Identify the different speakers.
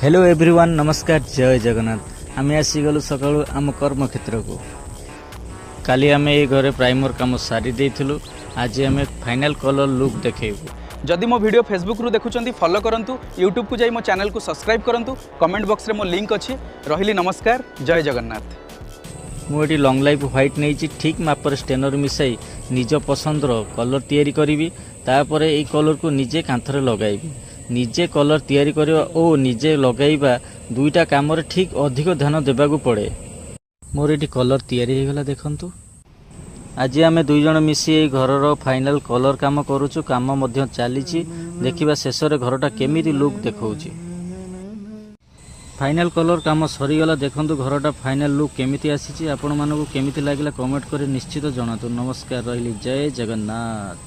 Speaker 1: Hello everyone, ନମସ୍କାର, ଜୟ ଜଗନ୍ନାଥ। ଆମେ ଆସିଗଲୁ ସକାଳୁ ଆମ କର୍ମକ୍ଷେତ୍ରକୁ। କାଲି ଆମେ ଏଇ ଘରେ ପ୍ରାଇମର କାମ ସାରି ଦେଇଥିଲୁ। ଆଜି ଆମେ ଫାଇନାଲ୍ କଲର୍ ଲୁକ୍ ଦେଖେଇବୁ।
Speaker 2: ଯଦି ମୋ ଭିଡ଼ିଓ ଫେସବୁକ୍ରୁ ଦେଖୁଛନ୍ତି, ଫଲୋ କରନ୍ତୁ। ୟୁଟ୍ୟୁବକୁ ଯାଇ ମୋ ଚ୍ୟାନେଲକୁ ସବସ୍କ୍ରାଇବ୍ କରନ୍ତୁ। କମେଣ୍ଟ ବକ୍ସରେ ମୋ ଲିଙ୍କ୍ ଅଛି। ରହିଲି, ନମସ୍କାର, ଜୟ ଜଗନ୍ନାଥ।
Speaker 1: ମୁଁ ଏଠି ଲଙ୍ଗ୍ ଲାଇଫ୍ ହ୍ୱାଇଟ୍ ନେଇଛି। ଠିକ୍ ମାପରେ ଷ୍ଟେନର୍ ମିଶାଇ ନିଜ ପସନ୍ଦର କଲର୍ ତିଆରି କରିବି। ତାପରେ ଏଇ କଲର୍କୁ ନିଜେ କାନ୍ଥରେ ଲଗାଇବି। ନିଜେ କଲର୍ ତିଆରି କରିବା ଓ ନିଜେ ଲଗାଇବା, ଦୁଇଟା କାମରେ ଠିକ୍ ଅଧିକ ଧ୍ୟାନ ଦେବାକୁ ପଡ଼େ। ମୋର ଏଠି କଲର୍ ତିଆରି ହେଇଗଲା, ଦେଖନ୍ତୁ। ଆଜି ଆମେ ଦୁଇ ଜଣ ମିଶି ଏଇ ଘରର ଫାଇନାଲ୍ କଲର୍ କାମ କରୁଛୁ। କାମ ମଧ୍ୟ ଚାଲିଛି। ଦେଖିବା ଶେଷରେ ଘରଟା କେମିତି ଲୁକ୍ ଦେଖାଉଛି। ଫାଇନାଲ୍ କଲର୍ କାମ ସରିଗଲା। ଦେଖନ୍ତୁ, ଘରଟା ଫାଇନାଲ୍ ଲୁକ୍ କେମିତି ଆସିଛି। ଆପଣମାନଙ୍କୁ କେମିତି ଲାଗିଲା, କମେଣ୍ଟ କରି ନିଶ୍ଚିତ ଜଣାନ୍ତୁ। ନମସ୍କାର, ରହିଲି, ଜୟ ଜଗନ୍ନାଥ।